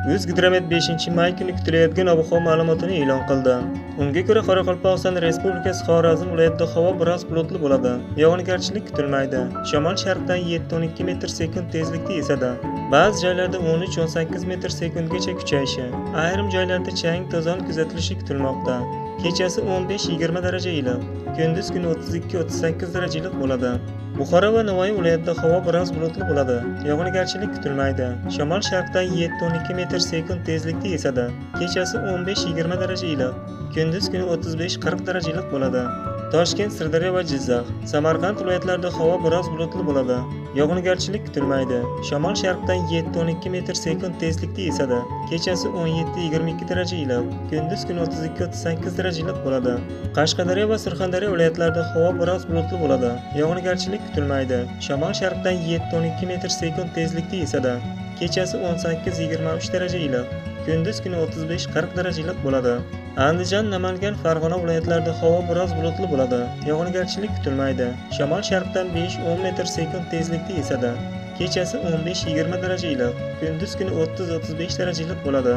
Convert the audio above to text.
O'zgidromet 5-may kuni kutilayotgan ob-havo ma'lumotini e'lon qildi. Unga ko'ra, Qoraqalpog'iston Respublikasi Xorazm viloyatida havo biroz bulutli bo'ladi. Yog'ingarchilik kutilmaydi. Shamol sharqdan 7-12 metr sekund tezlikda esadi. Ba'zi joylarda 13-18 metr sekundgacha kuchayishi, ayrim joylarda chang to'zon kuzatilishi kutilmoqda. Kechasi 15-20 daraja iliq, kunduz kuni 32-38 daraja iliq bo'ladi. Buxoro va Navoiy viloyatida havo biroz bulutli bo'ladi. Yog'ingarchilik kutilmaydi. Shamol sharqdan 7-12 metr sekund tezlikda esadi. Kechasi 15-20 daraja iliq, kunduz kuni 35-40 daraja iliq bo'ladi. Toshkent, Sirdaryo va Jizzax, Samarqand viloyatlarida havo biroz bulutli bo'ladi. Yog'ingarchilik kutilmaydi. Shamol sharqdan 7-12 metr sekund tezlikda esadi. Kechasi 17-22 daraja iliq, kunduz kuni 32-38 daraja iliq bo'ladi. Qashqadaryo va Surxondaryo viloyatlarida havo biroz bulutli bo'ladi. Yog'ingarchilik kutilmaydi. Shamol sharqdan 7-12 metr sekund tezlikda esadi. Kechasi 18-23 daraja iliq, kunduz kuni 35-40 daraja iliq bo'ladi. Andijon, Namangan, Farg'ona viloyatlarida havo biroz bulutli bo'ladi. Yog'ingarchilik kutilmaydi. Shamol sharqdan 5-10 metr sekund tezlikda esadi. Kechasi 15-20 daraja iliq, kunduz kuni 30-35 daraja iliq bo'ladi.